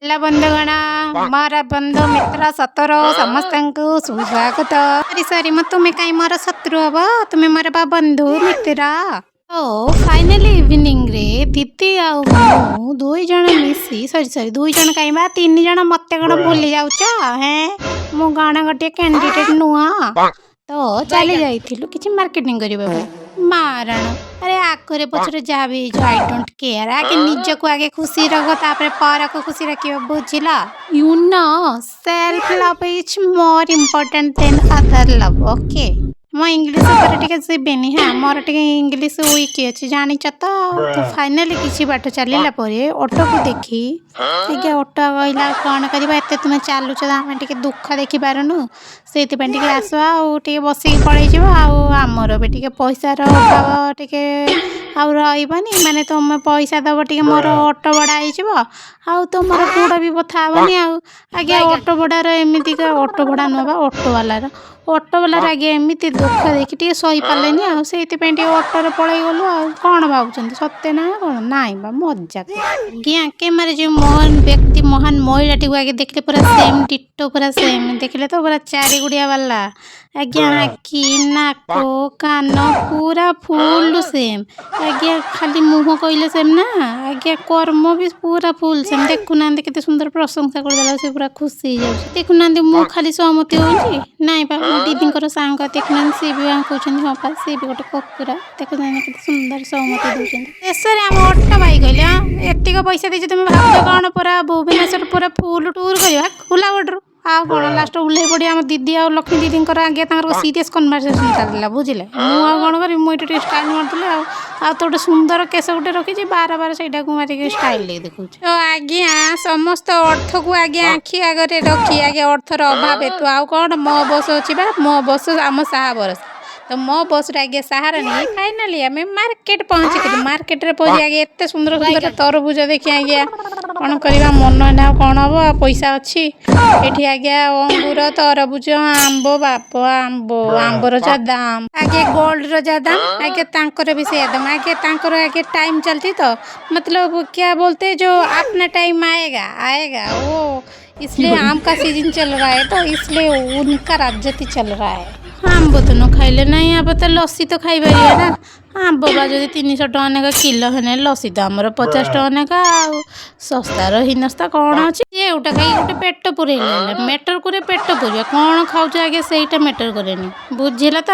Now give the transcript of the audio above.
Hello ବନ୍ଧୁଗଣ, ମୋର ବନ୍ଧୁ, ମିତ୍ର, ଶତ୍ରୁ ସମସ୍ତଙ୍କୁ ସୁସ୍ୱାଗତ। ସରି ସରି, ମୁଁ ତୁମେ କାହିଁ ମୋର ଶତ୍ରୁ ହବ? ତୁମେ ମୋର ବା ବନ୍ଧୁ, ମିତ୍ର। ଓ ଫାଇନାଲି ଇଭିନିଂରେ ଦିଦି ଆଉ ମୁଁ ଦୁଇ ଜଣ ମିଶି, ସରି ସରି, ଦୁଇ ଜଣ କାହିଁ ବା, ତିନି ଜଣ। ମତେ କ'ଣ ଭୁଲି ଯାଉଛ ହେଁ? ମୁଁ କ'ଣ ଗୋଟିଏ କ୍ୟାଣ୍ଡିଡେଟ୍ ନୁହଁ ତ? ଚାଲି ଯାଇଥିଲୁ କିଛି ମାର୍କେଟିଂ କରିବା ପାଇଁ। ମାରଣ, ଆରେ ଆଗରେ ପଛରେ ଯାହା ବି ହେଇଯିବ, I don't care। ଆଗେ ନିଜକୁ ଆଗେ ଖୁସି ରଖ, ତାପରେ ପରକୁ ଖୁସି ରଖିବ, ବୁଝିଲ? Self love is more important than other love, okay? ମୁଁ ଇଂଲିଶ ଉପରେ ଟିକେ ଯିବିନି। ହଁ, ମୋର ଟିକେ ଇଂଲିଶ ୱିକ୍ ଅଛି, ଜାଣିଛ ତ। ତ ଫାଇନାଲି କିଛି ବାଟ ଚାଲିଲା ପରେ ଅଟୋକୁ ଦେଖି ଆଜ୍ଞା ଅଟୋ କହିଲା, "କ'ଣ କରିବା, ଏତେ ତୁମେ ଚାଲୁଛ ତ ଆମେ ଟିକେ ଦୁଃଖ ଦେଖିପାରୁନୁ। ସେଇଥିପାଇଁ ଟିକେ ଆସ ଆଉ ଟିକେ ବସିକି ପଳେଇଯିବ। ଆଉ ଆମର ବି ଟିକେ ପଇସାର ଅଭାବ ଟିକେ ଆଉ ରହିବନି। ମାନେ ତୁମେ ପଇସା ଦେବ ଟିକେ, ମୋର ଅଟୋ ଭଡ଼ା ହେଇଯିବ ଆଉ ତୁମର ଗୋଡ଼ ବି ବଥା ହେବନି।" ଆଉ ଆଜ୍ଞା ଅଟୋ ଭଡ଼ାର ଏମିତିକା, ଅଟୋ ଭଡ଼ା ନୁହଁ ବା, ଅଟୋବାଲାର ଅଟୋବାଲାର ଆଜ୍ଞା ଏମିତି ଦୁଃଖ ଦେଖି ଟିକେ ସହିପାରିଲେନି ଆଉ ସେଇଥିପାଇଁ ଟିକେ ଅଟୋରେ ପଳେଇଗଲୁ। ଆଉ କ'ଣ ଭାବୁଛନ୍ତି, ସତେ ନା କ'ଣ? ନାଇଁ ବା, ମଜାକ ଆଜ୍ଞା। କ୍ୟାମେରାରେ ଯେଉଁ ମହାନ ବ୍ୟକ୍ତି, ମହାନ ମହିଳାଟିକୁ ଆଗେ ଦେଖିଲେ, ପୁରା ସେମ୍ ଡିଟୋ, ପୁରା ସେମ୍ ଦେଖିଲେ ତ, ପୁରା ଚାରିଗୁଡ଼ିଆ ବାଲା ଆଜ୍ଞା। ଆଖି, ନାକ, କାନ ପୁରା ଫୁଲ୍ ସେମ୍ ଆଜ୍ଞା। ଖାଲି ମୁହଁ କହିଲେ ସେମ୍ ନା ଆଜ୍ଞା, କର୍ମ ବି ପୁରା ଫୁଲ୍ ସେମ୍। ଦେଖୁନାହାନ୍ତି, କେତେ ସୁନ୍ଦର ପ୍ରଶଂସା କରିଦେଲା, ସେ ପୁରା ଖୁସି ହେଇଯାଉଛି। ଦେଖୁନାହାନ୍ତି, ମୁଁ ଖାଲି ସହମତି ହେଉଛି? ନାଇଁ ବା, ମୋ ଦିଦିଙ୍କର ସାଙ୍ଗ ଦେଖୁନାହାନ୍ତି, ସିଏ ବି କହୁଛନ୍ତି, "ହଁ ପା, ସିଏ ବି ଗୋଟେ କୁକୁରା।" ଦେଖୁନାହାନ୍ତି, କେତେ ସୁନ୍ଦର ସହମତି ଦେଉଛନ୍ତି। ଶେଷରେ ଆମ ଅଟୋ ଭାଇ କହିଲେ, "ହଁ, ଏତିକ ପଇସା ଦେଇଛି, ତୁମେ ଭାବୁଛ କ'ଣ ପୁରା ଭୁବନେଶ୍ୱର ପୁରା ଫୁଲ୍ ଟୁର୍ କରିବା? ଖୋଲା ବଡ଼ରୁ।" ଆଉ କ'ଣ, ଲାଷ୍ଟ ଓହ୍ଲେଇ ପଡ଼ି ଆମ ଦିଦି ଆଉ ଲକ୍ଷ୍ମୀ ଦିଦିଙ୍କର ଆଜ୍ଞା ତାଙ୍କର ସିରିୟସ୍ କନଭରସେସନ୍ ଚାଲିଥିଲା, ବୁଝିଲେ? ମୁଁ ଆଉ କ'ଣ କରିବି? ମୁଁ ଏଇଠି ଟିକେ ଷ୍ଟାଇଲ୍ ମାରୁଥିଲି। ଆଉ ତ ଗୋଟେ ସୁନ୍ଦର କେଶ ଗୋଟେ ରଖିଛି, ବାର ବାର ସେଇଟାକୁ ମାରିକି ଷ୍ଟାଇଲ୍ ଦେଇ ଦେଖୁଛି। ତ ଆଜ୍ଞା ସମସ୍ତ ଅର୍ଥକୁ ଆଜ୍ଞା ଆଖି ଆଗରେ ରଖି, ଆଜ୍ଞା ଅର୍ଥର ଅଭାବ ହେତୁ, ଆଉ କ'ଣ, ମୋ ବସ୍ ଅଛି ବା, ମୋ ବସ୍ ଆମ ସାହା ଭରସା। ତ ମୋ ବସ୍ରେ ଆଜ୍ଞା ସାହାରା ନେଇ ଫାଇନାଲି ଆମେ ମାର୍କେଟ ପହଞ୍ଚିଥିଲୁ। ମାର୍କେଟରେ ପହଞ୍ଚି ଆଜ୍ଞା ଏତେ ସୁନ୍ଦର ସୁନ୍ଦର ତରଭୁଜ ଦେଖି ଆଜ୍ଞା କ'ଣ କରିବା, ମନ ଏଇନା ଆଉ କ'ଣ ହବ? ଆଉ ପଇସା ଅଛି ଏଠି ଆଜ୍ଞା, ଅଙ୍ଗୁର, ତରଭୁଜ, ଆମ୍ବ। ବାପ, ଆମ୍ବ, ଆମ୍ବର ଯାହା ଦାମ ଆଜ୍ଞା, ଗୋଲ୍ଡର ଯାହା ଦାମ ଆଜ୍ଞା, ତାଙ୍କର ବି ସେଇଆ ଦାମ ଆଜ୍ଞା। ତାଙ୍କର ଆଜ୍ଞା ଟାଇମ୍ ଚାଲିଛି ତ, मतलब क्या बोलते, जो अपना टाइम आएगा आएगा वो, इसलिए आम का सीजन चल रहा है, तो इसलिए उनका राजनीति चल रहा है। ଆମ୍ବ ତ ନ ଖାଇଲେ ନାହିଁ, ଆମ୍ବ ତ ଲସି ତ ଖାଇପାରିବା ନା। ଆମ୍ବ ବା ଯଦି 300 ଟଙ୍କା ଲେଖା କିଲୋ ହେଲେ, ଲସି ତ ଆମର 50 ଟଙ୍କା ଲେଖା। ଆଉ ଶସ୍ତାର ହିନସ୍ତା କ'ଣ ଅଛି? ଯେଉଁଟା ଖାଇକି ଗୋଟେ ପେଟ ପୁରେଇଲେ ହେଲା, ମ୍ୟାଟର୍ କରେ ପେଟ ପୁରିବା। କ'ଣ ଖାଉଛ ଆଜ୍ଞା, ସେଇଟା ମ୍ୟାଟର୍ କରେନି, ବୁଝିଲ ତ?